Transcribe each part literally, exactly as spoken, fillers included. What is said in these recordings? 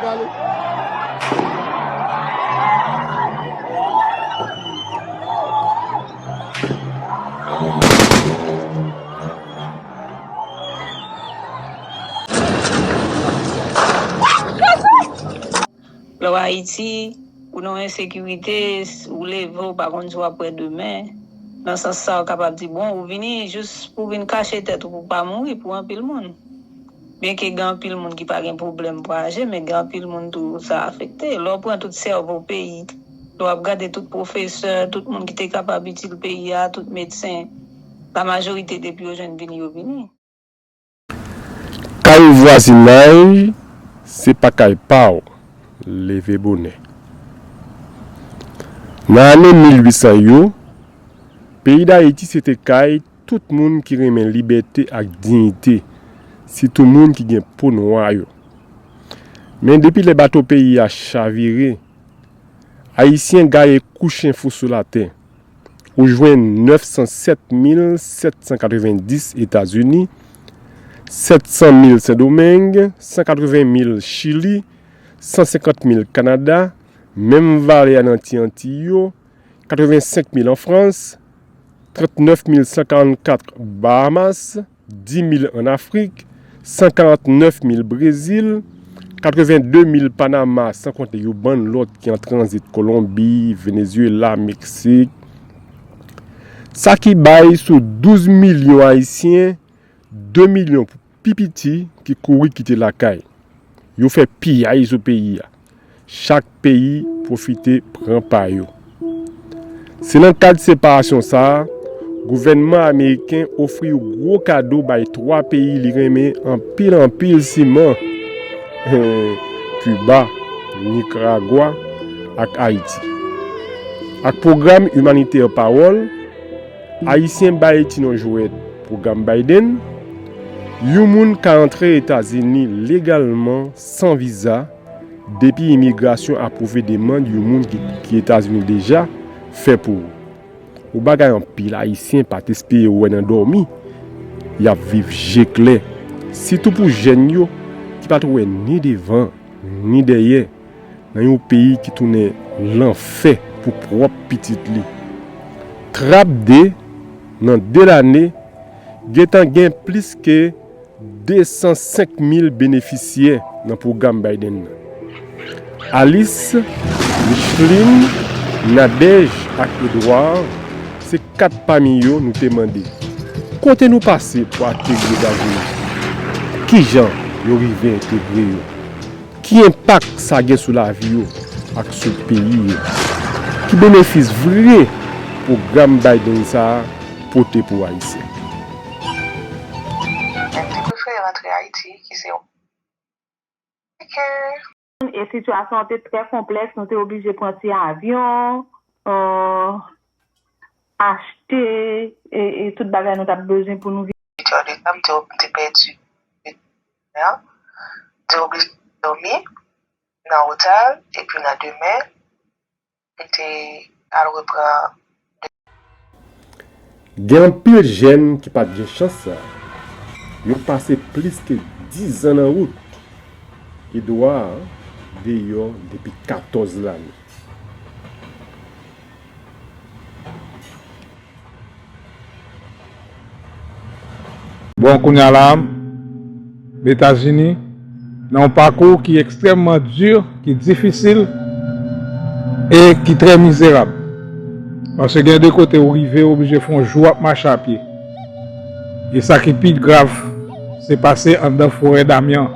Lè w Ayiti, ou nan yon ensekirite, ou leve, ou pa konn si w ap wè demen. Nan sans sa, ou kapab di, bon, ou vini jis pou vin kache tèt ou, pou w pa mouri, pou anpil moun. Byenke gen anpil moun ki pa gen pwoblèm pou aje, men gen anpil moun tou sa afekte. Lè w pran tout sèvo peyi, lè w ap gade tout pwofesè, tout moun ki te kapab itil peyi a, tout medsen, la majorite depi yo jwenn vini, yo vini. Kay vwazinay, se pa kay pa w. Leve bonè. Nan ane mil uit san yo, peyi Dayiti se te kay tout moun ki renmen libète ak diyite, sitou moun ki gen po nwa yo. Men depi lè bato peyi a chavire, Ayisyen gaye kou chen fou sou latè. Ou jwenn nèf san sèt mil sèt san katrevenndis Etazini, sèt san mil Sendomeng, san katreven mil Chili, san senkant mil Kanada, menm valè a nan Ti Antiy yo, katrevensenk mil an Frans, trannèf mil san karannkat Bahamas, dis mil ann Afrik, san karannèf mil Brezil, katrevende mil Panama, san konte yon bann lòt ki an tranzit, Kolonbi, Venezuela, Meksik. Sa ki bay sou douz milyon Ayisyen, de milyon pou pi piti ki kouri kite lakay. Yo fè piyay sou peyi a. Chak peyi pwofite pran pa yo. Se nan kad separasyon sa a, gouvènman ameriken ofri gwo kado bay twa peyi li renmen anpil anpil siman, Kiba, Nikaragwa ak Ayiti. Ak pwogram imanitè Pawòl, Ayisyen bay ti non jwèt pwogram Biden, yon moun ka antre Etazini legalman san viza depi imigrasyon apwouve demann yon moun ki, ki Etazini deja fè pou ou. Yon bagay anpil Ayisyen pa t espere wè nan dòmi. Y ap viv je klè, sitou pou jèn yo ki pa t wè ni devan ni dèyè nan yon peyi ki tounen lanfè pou pwòp pitit li. Trap de, nan de lane, gentan gen plis ke de san senk mil benefisyè nan pwogram Biden nan. Alice, Micheline, Nadège ak Edouard se kat pami yo nou te mande, kote nou pase pou ateri Etazini? Kijan yo rive entegre yo? Ki enpak sa gen sou lavi yo ak sou peyi yo? Ki benefis vre pwogram Biden sa a pote pou Ayisyen? M te prefere rantre Ayiti, ki se yon. E sitiyasyon an te trè konplèks, nou te oblije pran ti avyon, euh, achte e, e tout bagay nou t ap bezwen pou nou viv. Huit heures de temps, m te, m te pèdi. M te oblije dòmi nan otèl, epi nan demen, m te al repran. Gen anpil jèn ki pa t gen chans sa a. Yo pase plis ke diz an nan wout. Edouard deyò depi katòz lane. Bon, kounye a la, Etazini, nan yon pakou ki ekstrèmman di, ki difisil e ki trè mizerab. Paske gen de kote ou rive, ou oblije fè yon jou ap mache a pye. E sa ki pi grav, se pase anndan forè Damyan.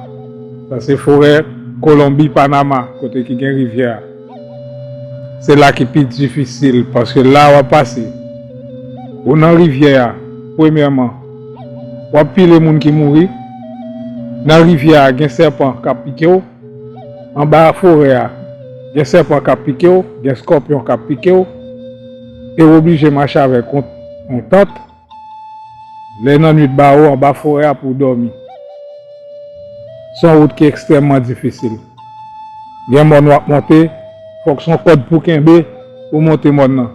Sa se forè Kolonbi, Panama, kote ki gen rivyè a. Se la ki pi difisil, paske la w ap pase. Ou nan rivyè a, premyèman, w ap pile moun ki mouri. Nan rivyè a, gen sèpan k ap pike w. Anba forè a, gen sèpan k ap pike w, gen skòpyon k ap pike w. E w oblije mache avèk yon, yon tant. Lè nannuit ba ou anba forè a pou w dòmi. Se yon wout ki ekstrèmman difisil. Gen mòn w ap monte, fòk se yon kòd pou kenbe pou w monte mòn nan.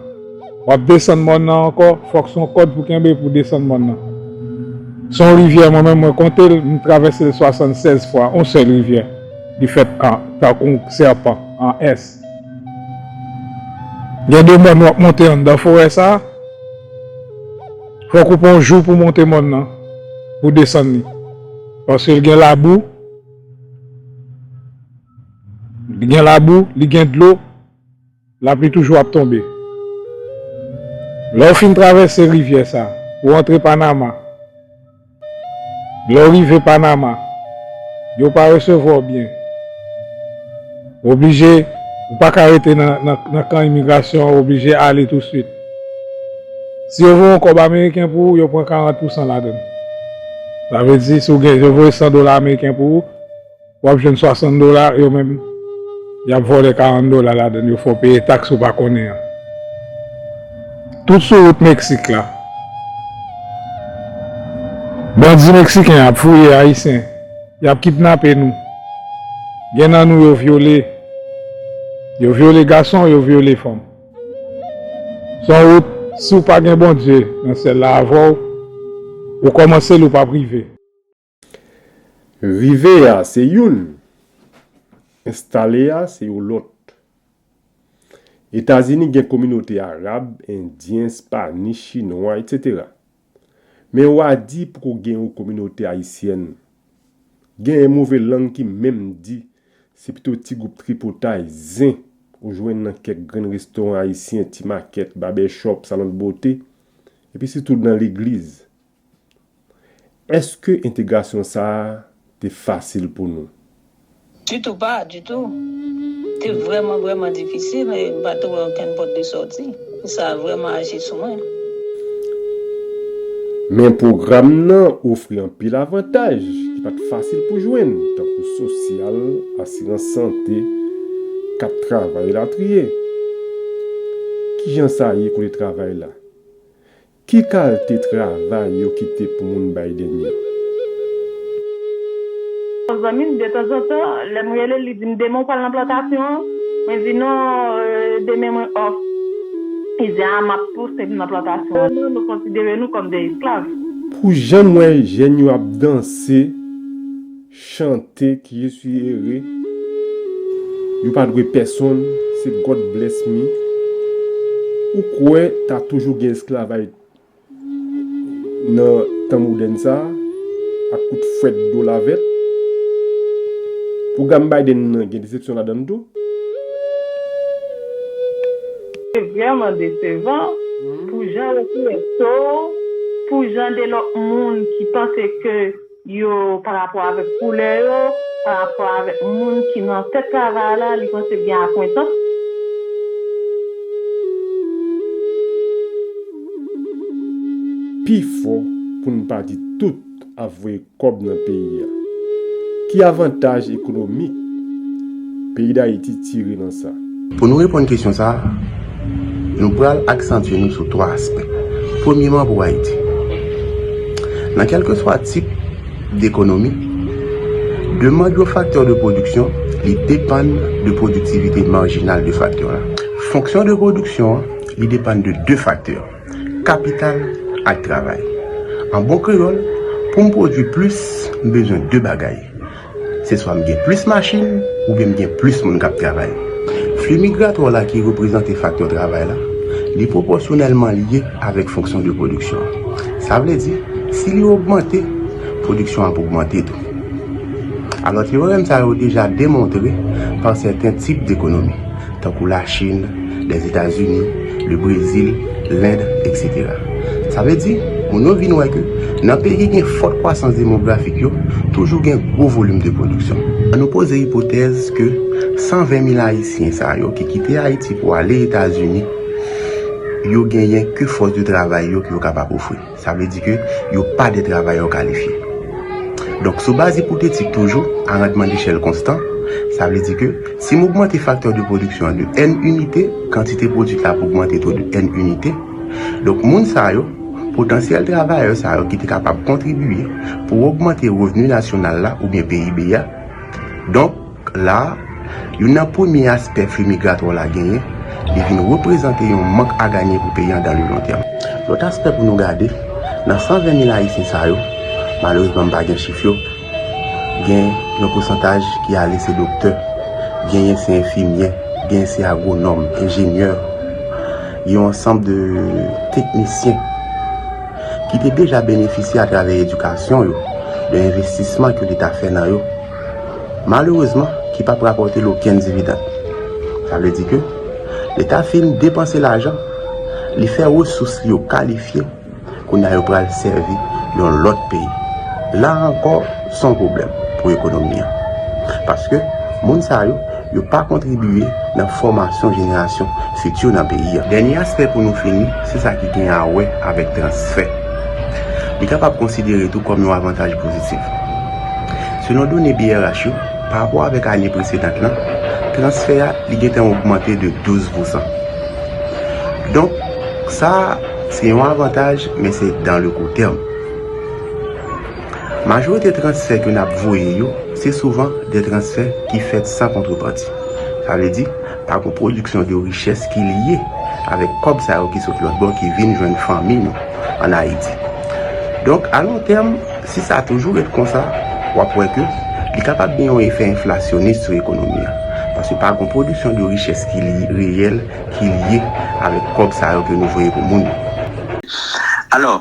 W ap desann mòn nan ankò, fòk se yon kòd pou kenbe pou w desann mòn nan. Se yon rivyè, mwen menm, mwen konte l, m travèse l swasannsèz fwa, yon sèl rivyè. Li fèt an, tankou yon sèpan, an S. Gen de mòn w ap monte anndan forè sa a, fòk ou pran yon jou pou monte mòn nan, pou desann li. Paske l gen labou, li gen labou, li gen dlo, lapli toujou ap tonbe. Lè w fin travèse rivyè sa, ou antre Panama. Lè w rive Panama, yo pa resevwa w byen. Ou oblije, ou pa ka rete nan, nan, nan kan imigrasyon, ou oblije ale touswit. Si yo voye yon kòb ameriken pou ou, yo pran karant pousan ladan l. Sa vle di, si w gen, yo voye san dola ameriken pou ou, w ap jwenn swasant dola, yo menm, y ap vòlè karant dola ladan l, yo fè w peye taks ou pa konnen an. Tout sou wout Meksik la, bandi meksiken ap fouye Ayisyen, y ap kidnape nou. Gen nan nou yo vyole, yo vyole gason, yo vyole fanm. Se yon wout, si w pa gen Bondye nan syèl la avè w, ou kòmanse l, ou p ap rive. Rive a se youn, enstale a se yon lòt. Etazini gen kominote arab, endyen, spani, chinwa, etsetera. Men w a di poko gen yon kominote ayisyèn. Gen move lang ki menm di se pito ti gwoup tripotay, zen, ou jwenn nan kèk grenn restoran ayisyen, ti makèt, babèchòp, salon de bote, epi sitou nan legliz. Èske entegrasyon sa a te fasil pou nou? Ditou, pa ditou. Te vrèman, vrèman difisil, men m pa te wè okenn pòt de sòti. Sa vrèman aji sou mwen. Men pwogram nan ofri anpil avantaj ki pa t fasil pou jwenn, tankou sosyal, asirans sante, kat travay, elatriye. Kijan sa ye kote travay la? Ki kalte travay yo kite pou moun Biden yo? Yon zanmi m, detanzantan, lè m rele l, li di m, "Demen w pral nan plantasyon an?" Mwen di, "Non, euh, demen mwen off." Li di, "A, m ap pouse m nan plantasyon an." Non, nou konsidere nou kòm de esklav. Pou jan m wè jèn yo ap danse, chante, kriye sou ere, yo pa dwe pèsonn, se God bless me. Ou kwè ta toujou gen esklavaj nan tan modèn sa a, ak kout fwèt do lavèt? Pwogram Biden nan gen desepsyon ladan l tou. Se vrèman desevan pou jan yo fè so, pou jan de lòt moun ki panse ke yo, pa rapò avèk koulè yo, pa rapò avèk moun ki nan tèt travay la, li panse l gen akwentans. Pifò, pou n pa di tout, ap voye kòb nan peyi a. Ki avantaj ekonomik peyi Dayiti tire nan sa? Pou nou reponn kesyon sa a, nou pral aksantye nou sou twa aspè. Premyeman, pou Ayiti. Nan kèlkeswa tip dekonomi, demann yon faktè de pwodiksyon, li depann de pwodiktivite majinal de faktè la. Fonksyon de pwodiksyon an, li depann de de faktè, kapital ak travay. An bon kreyòl, pou m pwodui plis, m bezwen de bagay. Se swa m gen plis machin, oubyen m gen plis moun k ap travay. Fli migratwa la ki reprezante faktè travay la, li pwopòsyonèlman lye avèk fonksyon de pwodiksyon an. Sa vle di, si li ogmante, pwodiksyon an ap ogmante tou. Alò, teyorèm sa yo deja demontre pa sèten tip dekonomi, tankou Lachin, Lèzetazini, Lebrezil, Lend, etsetera. Sa vle di, moun yo vin wè ke nan peyi ki gen fòt kwasans demografik yo, toujou gen gwo volim de pwodiksyon. Ann nou poze ipotèz ke san ven mil Ayisyen sa yo ki kite Ayiti pou ale Etazini, yo genyen ke fòs de travay yo ke yo kapab ofri. Sa vle di ke yo pa de travayè kalifye. Donk, sou baz ipotetik toujou, a randman dichèl konstan, sa vle di ke si m ogmante faktè de pwodiksyon an de N inite, kantite pwodui la ap ogmante tou de N inite. Donk, moun sa yo, potansyèl travayè sa yo ki te kapab kontribiye pou ogmante revni nasyonal la oubyen P I B a. Donk, la a, youn nan premye aspè fli migratwa la genyen, li vin reprezante yon mank a ganye pou peyi an dan le lon tèm. Lòt aspè pou nou gade, nan san ven mil Ayisyen sa yo, malerezman m pa gen chif yo, Gen yon pousantaj ki ale se doktè, genyen se enfimyè, genyen se agwonòm, enjenyè, yon ansanm de teknisyen ki te deja benefisye atravè edikasyon yo de envestisman ke Leta fè nan yo, malerezman, ki p ap rapòte l okenn dividann. Sa vle di ke Leta fin depanse lajan, li fè resous li yo kalifye, kounye a yo pral sèvi yon lòt peyi. La ankò, se yon pwoblèm pou ekonomi an. Paske moun sa yo, yo pa kontribiye nan fòmasyon jenerasyon fiti nan peyi a. Dènye aspè pou nou fini, se sa ki gen a wè avèk transfè. Li kapab konsidere tou kòm yon avantaj pozitif. Selon done B R H yo, pa rapò avèk ane presedan lan, transfè a li gentan ogmante de douz pousan. Donk, sa a, se yon avantaj, men se dans le court terme. Majorite transfè ke n ap voye yo, se souvan de transfè ki fèt san kontrepati. Sa vle di, pa gen pwodiksyon de richès ki lye avèk kòb sa yo ki sot lòt bò ki vin jwenn fanmi nou ann Ayiti. Donk, a lon tèm, si sa toujou ret konsa, w ap wè ke li kapab gen yon efè enflasyonis sou ekonomi an. Paske pa gen pwodiksyon de richès ki li, reyèl ki lye avèk kòb sa yo ke nou voye pou moun yo. Alò,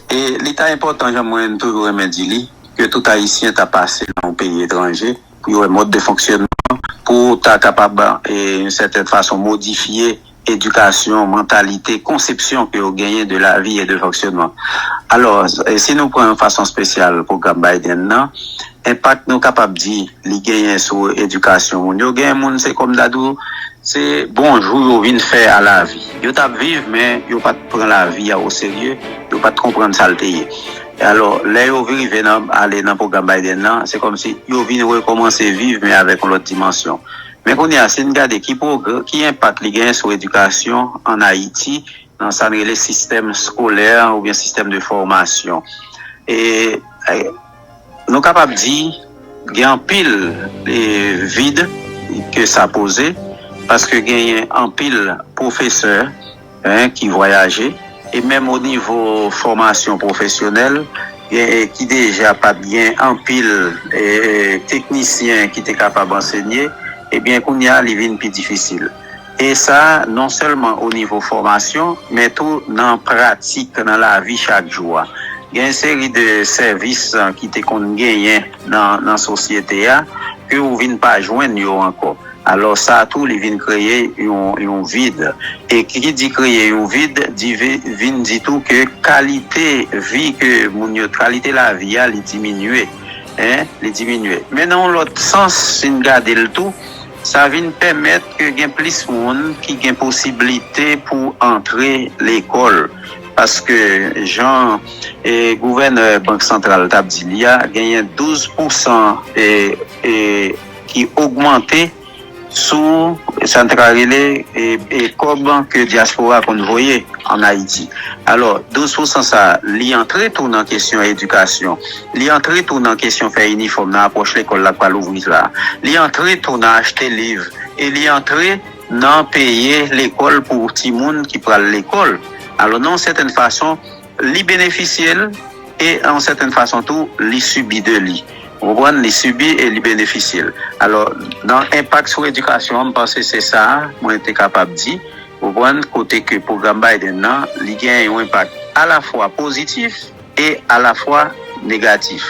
e, li ta enpòtan, jan mwen toujou renmen di li, ke tout Ayisyen ta pase nan yon peyi etranje pou yo wè mòd de fonksyonman, pou ta kapab, e, yon sètèn fason, modifye edikasyon, mantalite, konsepsyon ke yo genyen de lavi e de fonksyonman. Alò, e, si nou pran yon fason espesyal pwogram Biden nan, enpak nou kapab di li genyen sou edikasyon moun yo. Gen moun, se kòm ta di w, se bonjou yo vin fè a lavi. Yo t ap viv, men yo pa t pran lavi a oserye, yo pa t konprann sa l te ye. E alò, lè yo rive nan, ale nan pwogram Biden nan, se kòmsi yo vin rekòmanse viv, men avèk yon lòt dimansyon. Men kounye a, si n gade ki pwogrè, ki enpak li genyen sou edikasyon ann Ayiti, nan sa n rele sistèm eskolè oubyen sistèm de fòmasyon. E, e, nou kapab di, gen anpil, e, vid ke sa poze, paske genyen anpil pwofesè, en, ki vwayaje, e menm o nivo fòmasyon pwofesyonèl, e, ki deja pa t gen anpil, e, teknisyen ki te kapab ansenye, ebyen, kounye a, li vin pi difisil. E sa, non sèlman o nivo fòmasyon, men tou nan pratik, nan lavi chak jou a. Gen yon seri de sèvis, e, ki te konn genyen nan, nan sosyete a, ke ou vin pa jwenn yo ankò. Alò, sa tou, li vin kreye yon, yon vid. E ki, ki di kreye yon vid, di vi-, vin di tou ke kalite vi ke moun yo, kalite lavi a, li diminye. En, li diminye. Men nan yon lòt sans, si n gade l tou, sa vin pèmèt ke gen plis moun ki gen posiblite pou antre lekòl. Paske, jan, e, gouvènè Bank Santral t ap di li a, genyen douz pousan, e, e, ki ogmante sou sa n ta ka rele, e, e, kòb ke dyaspora konn voye ann Ayiti. Alò, douz pousan sa, li antre tou nan kesyon edikasyon, li antre tou nan kesyon fè inifòm nan apwòch lekòl la k pral ouvri la, li antre tou nan achte liv, e li antre nan peye lekòl pou timoun ki pral lekòl. Alò, nan yon sètèn fason, li benefisye l, e, an yon sètèn fason tou, li sibi de li. Ou konprann? Li sibi e li benefisye l. Alò, nan enpak sou edikasyon an, m panse se sa mwen te kapab di. Ou konprann? Kote ke pwogram Biden nan, li gen yon enpak alafwa pozitif e alafwa negatif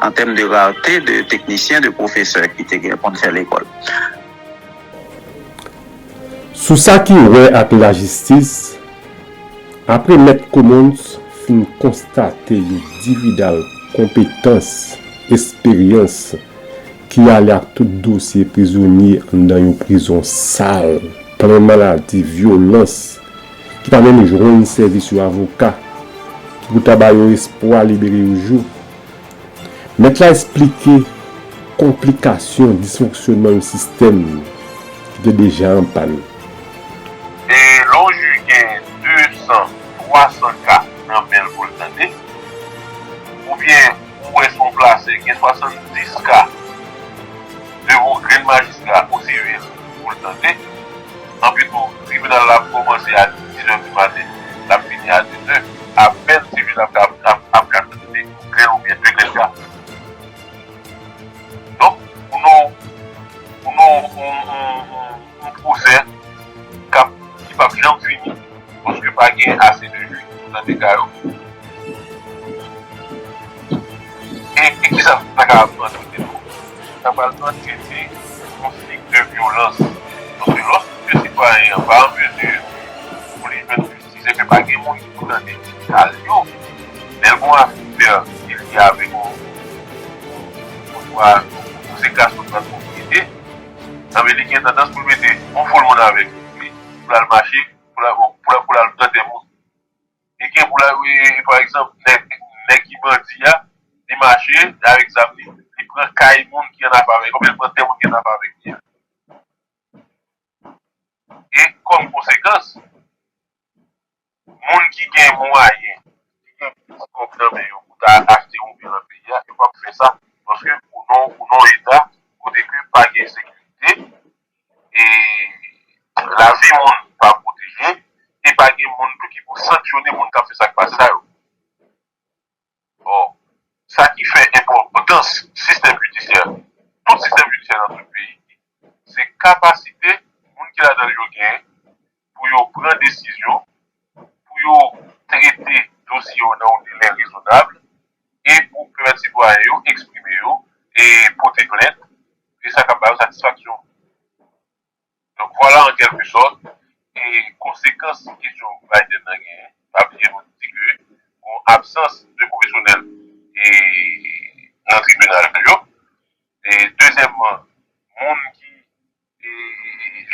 an tèm de rate de teknisyen, de pwofesè ki te gen konn fè lekòl. Sou sa ki wè ak lajistis, apre Mèt Commons fin konstate yon dividal konpetans, esperyans ki ale ak tout dosye prizonye anndan yon prizon sal, plen maladi, vyolans, ki pa menm jwenn sèvis yon avoka ki pou ta ba yo espwa libere yon jou. Mèt la esplike konplikasyon disfonksyonman yon sistèm ki te deja an pàn. E lè w jwi gen de san, twa san ka nan men l pou l tande, oubyen ou wè se yon plase gen swasanndis ka devan yon grenn majistra osivil pou l tande, anpi tou, tribinal la ap kòmanse a dis è di maten, l ap fini a de zè, apèn tribinal ap ka, ap, ap ka tande yon grenn oubyen de grenn ka. fini, paske pa gen ase de jis pou nan dega yo. E, e kisa sa ka ap antrete nou? Sa pral antrete yon sik de vyolans. Paske lòske sitwayen an pa an mezi pou li jwenn jistis, ebyen pa gen moun ki pou tande kri al yo. Lè l gon afè ki lye avèk yon, yon, yon, yon konsekrasyon de lòt pwopriyete, sa vle di gen tandans pou l mete yon foul moun avèk li, pou l al mache, pou l al, pou l al, pou l al pran tè moun. Li gen pou l al, e, e, pa egzanp, nèg, nèg ki bandi a, li mache avèk zam li, li pran kay moun ki annafè avèk, oubyen li pran tè moun ki annafè avèk li a. E kòm konsekans, moun ki gen mwayen, ki gen plis kòb nan men yo pou ta achte yon byen nan peyi a, yo p ap fè sa. Paske ou nan, ou nan yon eta kote ke pa gen sekirite, e lavi moun pa pwoteje, e pa gen moun tou ki pou sanksyone moun k ap fè sa k pa sa yo. Bon, sa ki fè enpòtans sistèm jidisyè, tout sistèm jidisyè nan tout peyi, se kapasite moun ki ladan l yo genyen pou yo pran desizyon, pou yo trete dosye yo nan yon delè rezonab, e pou pèmèt sitwayen yo eksprime yo e pote plent, e sa k ap ba yo satisfaksyon. Donk, vwala, an kèlke sòt, e konsekans kesyon Biden nan genyen. Pa bliye nou di ke gon absans de pwofesyonèl e nan tribinal yo. E dezyèmman, moun ki, e,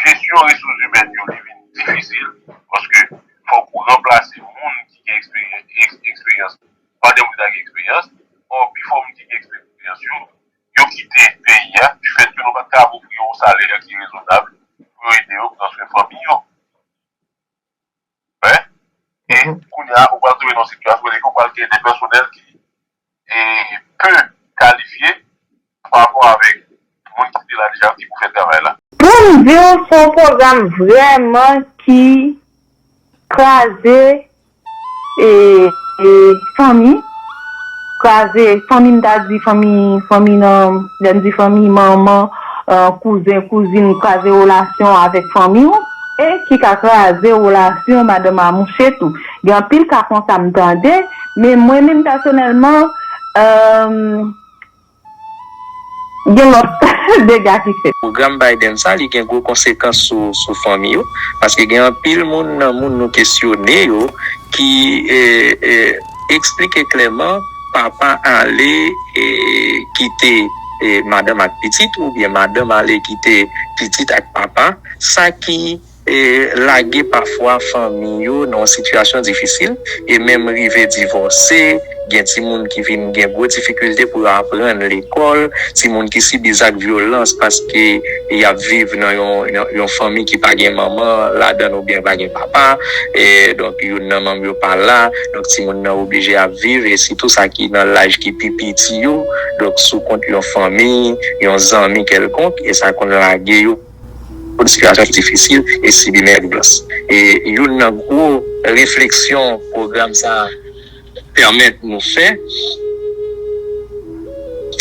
jesyon resous imèn yo li vin difisil, paske fòk ou ranplase moun ki gen eksperyans, eks-, eksperyans pandan moun ta gen eksperyans. Ò, pifò moun ki gen eksperyans yo, yo kite peyi a, difèt ke nou pa t ka ofri yo yon salè ki rezonab pou yo ede yo pran swen fanmi yo. Wi. E kounye a, ou pral tonbe nan yon sitiyasyon kote ke ou pral gen de pèsonèl ki, e, pe kalifye pa rapò avèk moun ki te la deja ki pou fè travay la. Pou m di w, se yon pwogram vrèman ki kraze e, e fanmi, kraze fanmi, m ta di fanmi, fanmi nan, lè m di fanmi, manman, e, kouzen, kouzin, kraze relasyon avèk fanmi w, e ki ka kraze relasyon madanm a mouche tou. Gen anpil ka konsa m tande, men mwen menm pèsonèlman, e, gen lòt dega ki fèt. Pwogram Biden sa, li gen gwo konsekans sou, sou fanmi yo, paske gen anpil moun nan moun nou kesyone yo ki, e, e, eksplike klèman papa ale, e, kite, e, madanm ak pitit, oubyen madanm ale kite pitit ak papa, sa ki e, lage pafwa fanmi yo nan yon sitiyasyon difisil, e menm rive divòse, gen timoun ki vin gen gwo difikilte pou yo aprann lekòl, timoun ki sibi zak vyolans paske y ap viv nan yon, yon, yon fanmi ki pa gen manman ladan l oubyen pa gen papa, e, donk youn nan manm yo pa la, donk timoun nan oblije ap viv, e sitou sa ki nan laj ki pi piti yo, donk sou kont yon fanmi, yon zanmi kèlkonk, e sa konn lage yo. Yon sitiyasyon difisil e sibi mèt vyolans. E youn nan gwo refleksyon pwogram sa a pèmèt nou fè,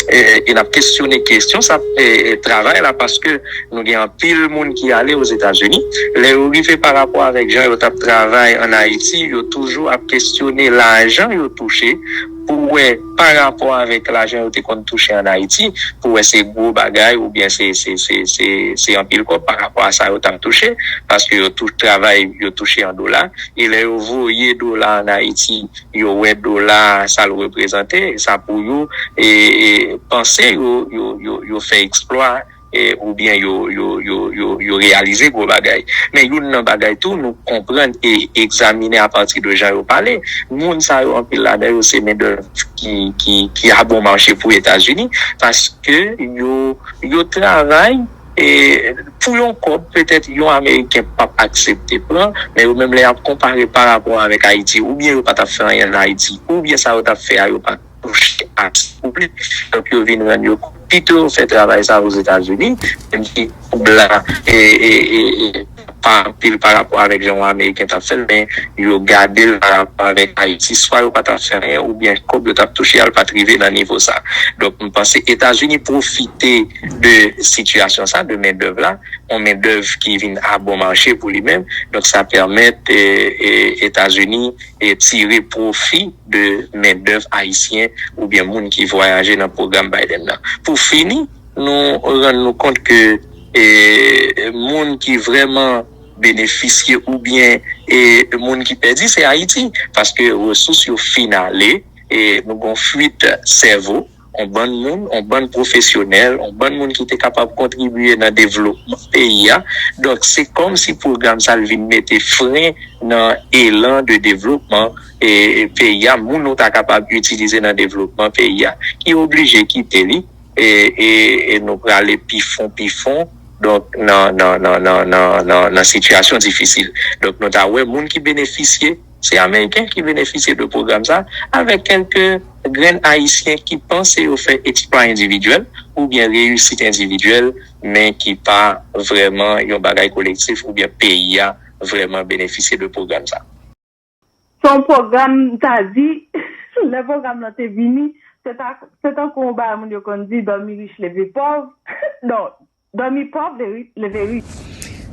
e, e n ap kesyone kesyon sa, e, e, travay la, paske nou gen anpil moun ki ale Ozetazini. Lè yo rive pa rapò avèk jan yo t ap travay ann Ayiti, yo toujou ap kesyone lajan yo touche pou wè pa rapò avèk lajan yo te konn touche ann Ayiti, pou wè se gwo bagay oubyen se, se, se, se, se anpil kòb pa rapò a sa yo t ap touche, paske yo tou travay, yo touche an dola, e lè yo voye dola ann Ayiti, yo wè dola a, sa l reprezante, sa pou yo, e, e, panse yo, yo, yo, yo fè eksplwa, e, oubyen yo, yo, yo, yo, yo reyalize gwo bagay. Men youn nan bagay tou, nou konprann e egzamine apati de jan yo pale. Moun sa yo, anpil ladan yo, se mendèv ki, ki, ki a bon mache pou Etazini, paske yo, yo travay, e, pou yon kòb, petèt yon Ameriken p ap aksepte pran, men yo menm lè y ap konpare pa rapò avèk Ayiti, oubyen yo pa t ap fè anyen ann Ayiti, oubyen sa yo t ap fè a, yo pa t touche ase pou li. Donk, yo vin rann yo kont, pito yo fè travay sa Ozetazini, menm si kòb la, e, e, e, e, pa anpil pa rapò avèk jan yon Ameriken t ap fè l, men yo gade l pa rapò avèk Ayiti, swa yo pa t ap fè anyen, oubyen kòb yo t ap touche a, l pa t rive nan nivo sa. Donk, m panse Etazini pwofite de sitiyasyon sa, de mendèv la, yon mendèv ki vin a bon mache pou li menm. Donk, sa pèmèt, e, e, Etazini, e, tire pwofi de mendèv ayisyen oubyen moun ki vwayaje nan pwogram Biden nan. Pou fini, nou rann nou kont ke, e, moun ki vrèman benefisye oubyen, e, moun ki pèdi, se Ayiti, paske resous yo fin ale, e, nou gon fuit sèvo, on bann moun, on bann pwofesyonèl, on bann moun ki te kapab kontribye nan devlopman peyi a. Donk, se kòmsi pwogram sa l vin mete fren nan elan de devlopman, e, peyi a, moun nou ta kapab itilize nan devlopman peyi a, ki oblije kite li, e, e, e nou prale pi fon, pi fon, donk, nan, nan, nan, nan, nan, nan, nan sitiyasyon difisil. Donk, nou ta wè moun ki benefisye, se Ameriken ki benefisye de pwogram sa, avèk kèlke grenn Ayisyen ki panse yo fè eksplwa endividyèl oubyen reyisit endividyèl, men ki pa vrèman yon bagay kolektif oubyen peyi a vrèman benefisye de pwogram sa. Se yon pwogram, m ta di, lè pwogram nan te vini, se ta, se tankou yon bagay moun yo konn di, dòmi rich, leve pòv. Non, dòmi pòv, leve rich.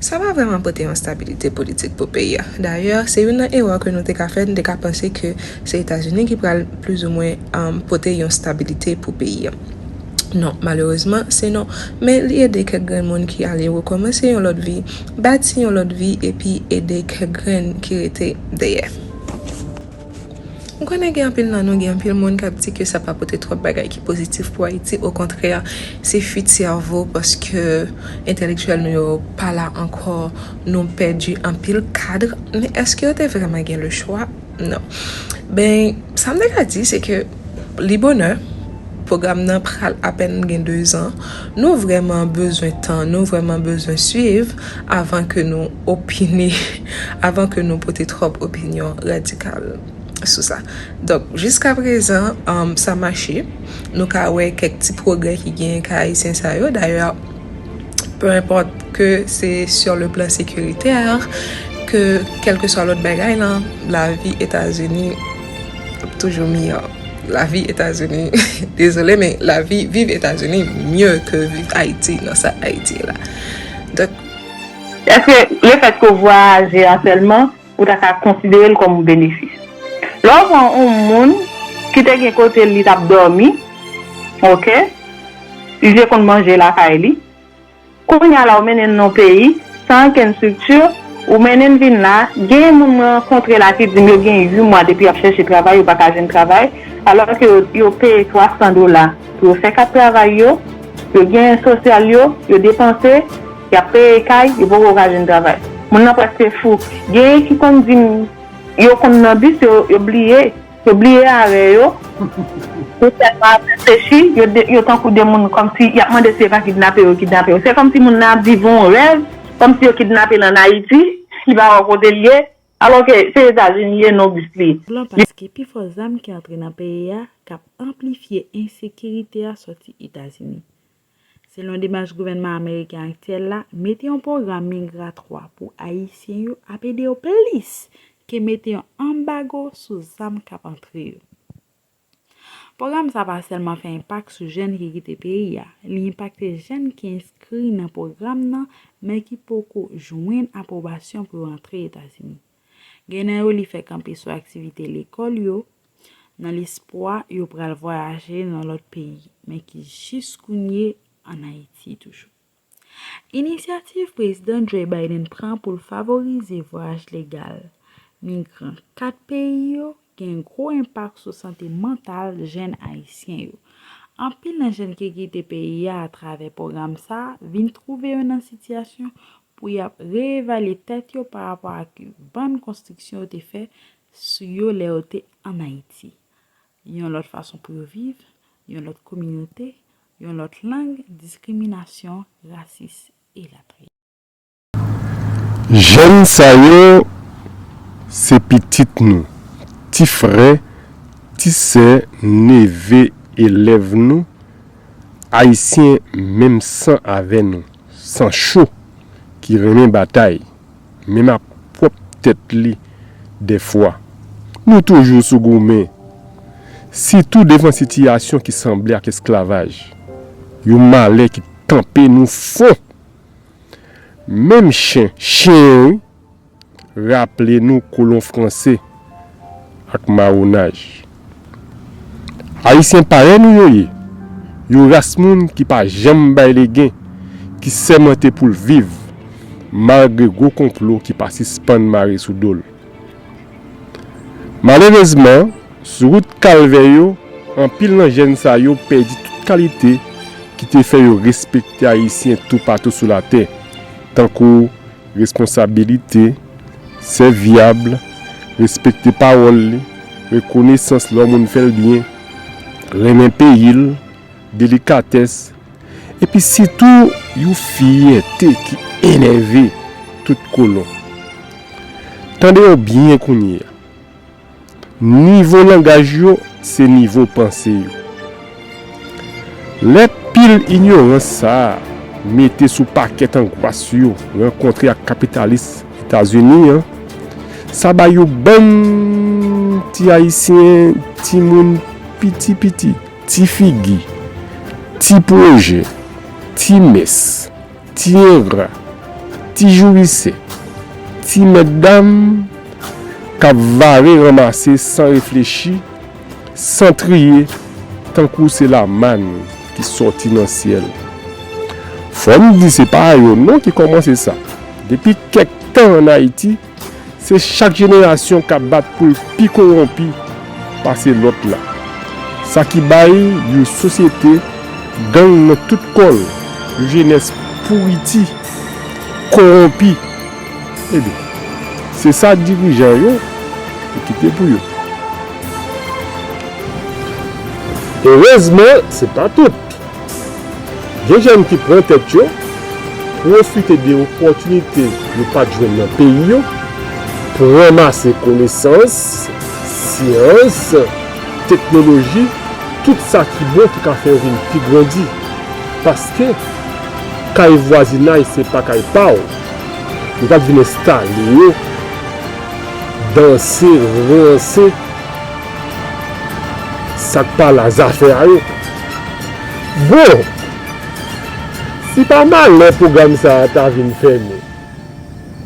Sa pa vrèman pote yon stabilite politik pou peyi a. Dayè, se youn nan erè ke nou te ka fè, nou te ka panse ke se Etazini ki pral plizoumwen, um, pote yon stabilite pou peyi a. Non, malerezman, se non. Men li ede kèk grenn moun ki ale rekòmanse yon lòt vi, bati yon lòt vi, epi ede kèk grenn ki rete dèyè. M konnen gen anpil nan nou, gen anpil moun k ap di ke sa pa pote twòp bagay ki pozitif pou Ayiti. Okontrè, se fuit sèvo paske entèlektyèl nou yo pa la ankò, nou pèdi anpil kad. Men èske yo te vrèman gen lechwa? Non. Ben, sa m te ka di, se ke li bonè, pwogram nan pral apèn gen dezan. Nou vrèman bezwen tan, nou vrèman bezwen swiv avan ke nou opine, avan ke nou pote twòp opinyon radikal sou sa. Donk, jiskaprezan, um, sa mache. Nou ka wè kèk ti pwogrè ki genyen kay Ayisyen sa yo. Dayè, peu importe ke se sur le plan sécuritaire, ke kèlkeswa lòt bagay lan, lavi Etazini ap toujou miyò. Lavi Etazini, dezole, men lavi, viv Etazini mye ke viv Ayiti nan sa Ayiti ye la. Donk, Èske lefètke w vwayaje a sèlman, ou ta ka konsidere l kòm yon benefis? Lè w pran yon moun ki te gen kote li t ap dòmi, oke, li te konn manje lakay li, kounye a la ou mennen l nan yon peyi san okenn estrikti, ou mennen l vin la, gen moun mwen rankontre la ki di m yo gen uit mwa depi y ap chèche travay, yo pa ka jwenn travay, alòske yo, yo peye twa san dola pou yo fè kat travay yo, yo gen sosyal yo, yo depanse, y ap peye kay, yo poko ka jwenn travay. Moun nan prèske fou. Genyen ki konn di m yo konn nan bis, yo, yo bliye, yo bliye arè yo. Yo tèlman apesechi, yo, de, yo tankou de moun kòmsi y ap mande si yo ka kidnape yo, yo kidnape yo. Se kòmsi moun nan ap viv yon rèv, kòmsi yo kidnape l ann Ayiti, li pa wè kote l ye. Alòske se Etazini li ye, non bis li. Blan paske pi fò zam ki antre nan peyi a k ap anplifye ensekirite a sòti Etazini. Selon demach gouvènman ameriken aktyèl la, mete yon pwogram migratwa pou Ayisyen yo ap ede yo plis ke mete yon anbago sou zam k ap antre yo. Pwogram sa pa sèlman fè enpak sou jèn ki kite peyi a, li enpakte jèn ki enskri nan pwogram nan men ki poko jwenn apwobasyon pou yo antre Etazini. Gen nan yo li fè kanpe sou aktivite lekòl yo, nan lespwa yo pral vwayaje nan lòt peyi, men ki jis kounye ann Ayiti toujou. Inisyativ Prezidan Joe Biden pran pou l favorize vwayaj legal migran kat peyi yo gen gwo enpak sou sante mantal jèn ayisyen yo. Anpil nan jèn ki kite peyi a atravè pwogram sa a vin twouve yo nan sitiyasyon pou y ap reevalye tèt yo parapò ak bann konstriksyon yo te fè sou yo lè yo te ann Ayiti. Yon lòt fason pou yo viv, yon lòt kominote, yon lòt lang, diskriminasyon, rasis, elatriye. Jèn sa yo se pitit nou, ti frè, ti sè, neve, elèv nou, Ayisyen menm san avè nou, san cho, ki renmen batay, menm ak pwòp tèt li dèfwa. Nou toujou sou goumen, sitou devan sitiyasyon ki sanble ak esklavaj, yon malè ki tanpe nou fon. Menm chen, chen wi, raple nou kolon franse ak mawonaj. Ayisyen parèy nou yo ye, yon ras moun ki pa janm bay legen, ki sèmante pou l viv, malgre gwo konplo ki pa sispann mare sou do l. Malerezman, sou wout kalvè yo, anpil nan jèn sa yo pèdi tout kalite ki te fè yo respekte Ayisyen toupatou sou latè, tankou responsabilite, sèvyab, respekte pawòl li, rekonesans lè yon moun fè l byen, renmen peyi l, delikatès, epi sitou yon fyète ki enève tout kolon. Tande yo byen kounye a. Nivo langaj yo se nivo panse yo. Lè pil inyorans sa a mete sou pakèt angwas yo rankontre ak kapitalis Etazini an, sa bay yon bann ti Ayisyen, timoun piti piti, ti figi, ti pwojè, ti mès, ti engra, ti jouwisè, ti mètdam k ap vare ranmase san reflechi, san triye, tankou se lamàn ki sòti nan syèl. Fò m di se pa yo non ki kòmanse sa. Depi kèk tan ann Ayiti, se chak jenerasyon k ap bat pou l pi kowonpi pase lòt la. Sa ki bay yon sosyete gang nan tout kò l, yon jenès pouriti, kowonpi. Ebyen, se sa dirijan yo te kite pou yo. Erezman, se pa tout. Gen jèn ki pran tèt yo, pwofite de opòtinite yo pa t jwenn nan peyi yo, pou ranmase konesans, syans, teknoloji, tout sa ki bon ki ka fè yo vin pi grandi. Paske kay vwazinay se pa kay pa w. Yo pa t vin enstale yo, danse, ranse, sa k pa la zafè a yo. Bon, si pa malè pwogram sa a ta vin fèmen,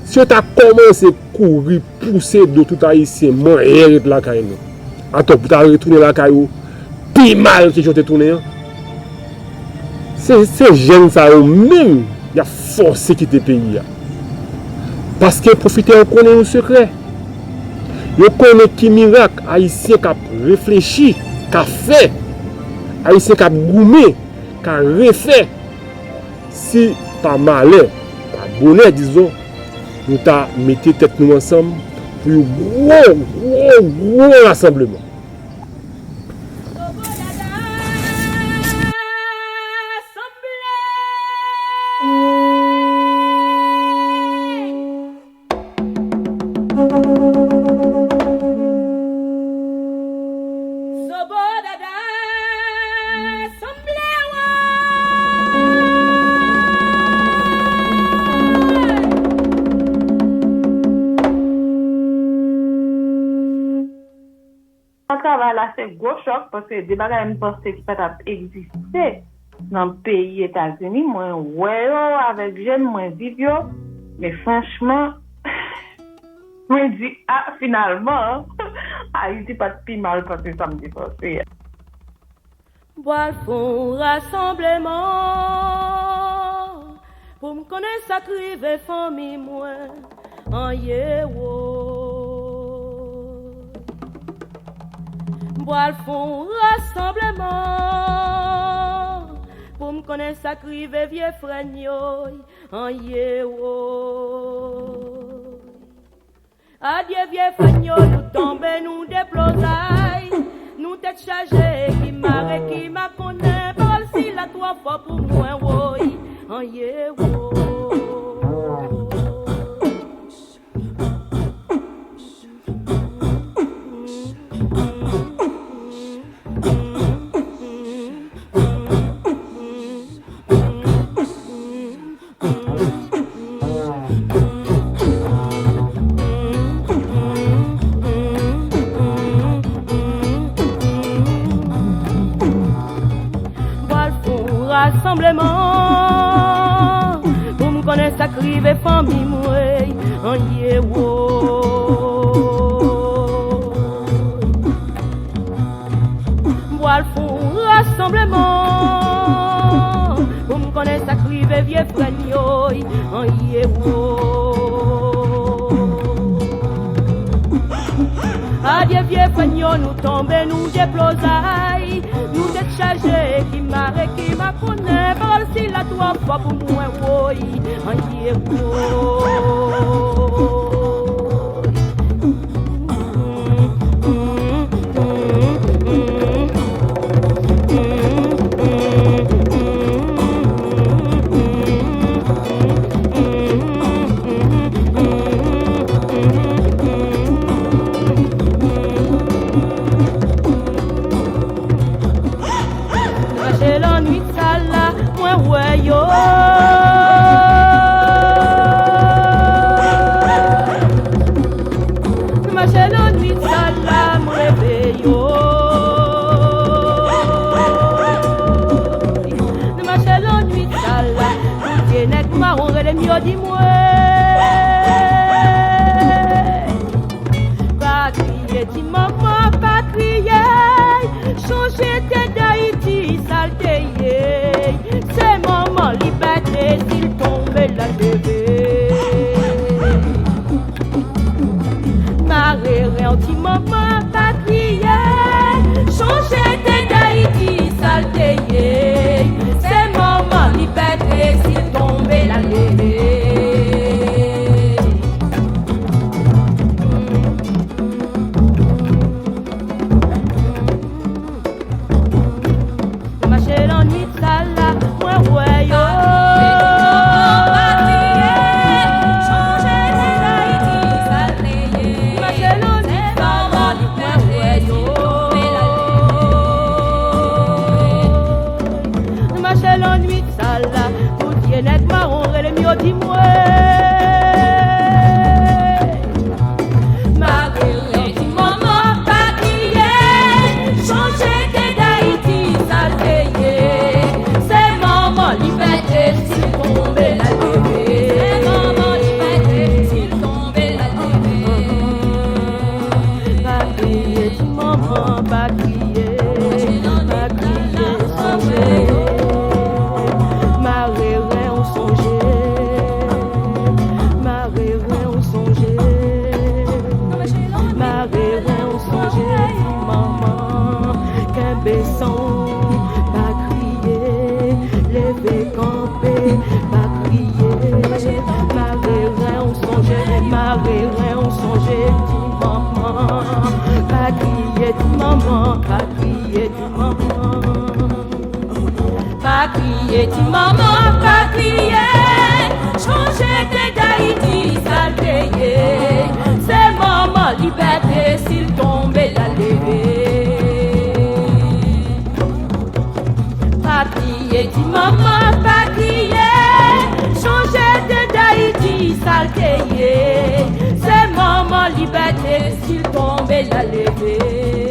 si yo ta kòmanse kouri pouse do tout Ayisyen manyen ret lakay nou, atò pou ta retounen lakay ou pi mal ke jan w te tounen an. Se, se jèn sa yo menm y ap fòse kite peyi a. Paske pwofitè yo konnen yon sekrè. Yo konnen ki mirak Ayisyen k ap reflechi ka fè, Ayisyen k ap goumen ka refè, si pa malè, pa bonè, dizon, nou ta mete tèt nou ansanm pou yon gwo, gwo, gwo rasanbleman. Zobo dada, sanble woy. Sa travay la se gwo chòk, paske de bagay m panse ki pa t ap egziste nan peyi Etazini, mwen wè yo avèk je m, mwen viv yo, men franchman, mwen di, a, finalman, Ayiti pa t pi mal pase sa m te panse a. M pral fè yon rasanbleman pou m konnen sa k rive fanmi mwen. An ye woy. M pral fè yon rasanbleman pou m konnen sa k rive vye frè n yo. An ye woy. Adye vye frè n yo, nou tonbe, nou deplozay. Nou tèt chaje, ki mare, ki makonnen. Pawòl sila twò fò pou mwen, woy. An ye woy. Rasanbleman pou m konnen sa k rive fanmi mwen, anyen wo. M pral fè yon rasanbleman pou m konnen sa k rive vye frè n yo, anyen wo. Adye vye frè n yo, nou tonbe, nou deplozay, nou tèt chaje, ki mare, ki makonnen, pawòl sila twò fò pou mwen, woy, anyen wo. Mache lannwit sa la, mwen wè yo. Mache lannwit sa la, m reve yo. Mache lannwit sa la, tout vye nèg mawon rele m, yo di mwen, pa kriye, ti manman, pa kriye. Chonje te Dayiti, sa l te ye. Se manman Libète, si l tonbe, l a leve. Mare ren w, ti manman, pa kriye. Chonje te Dayiti, sa l te ye. Se manman Libète, si l tonbe, l a leve. Mache lannwit sa la, mwen wè yo. Mache lannwit sa la, mwen wè yo. Mache lannwit sa la, tout vye nèg mawon rele m, yo di mwen, pa kriye, ti manman, pa kriye. Chonje te Dayiti, sa l te ye. Se manman Libète, si l tonbe, l a leve. Se manman Libète, si l tonbe, l a leve. Pa kriye, ti manman, pa kriye. Pa kriye, sonje. Mare ren w, sonje. Mare ren w, sonje. Mare ren w, sonje, ti manman. Kenbe san w, pa kriye. Leve kanpe, pa kriye. Mare ren w, sonje. Mare ren w, sonje, ti manman. Pa kriye, ti manman, pa kriye, ti manman. Pa kriye, ti manman, pa kriye. Chonje te Dayiti, sa l te ye. Se manman Libète, si l tonbe, l a leve. Pa kriye, ti manman, pa kriye. Chonje te Dayiti, sa l te ye. Se manman Libète, si l tonbe, l a leve.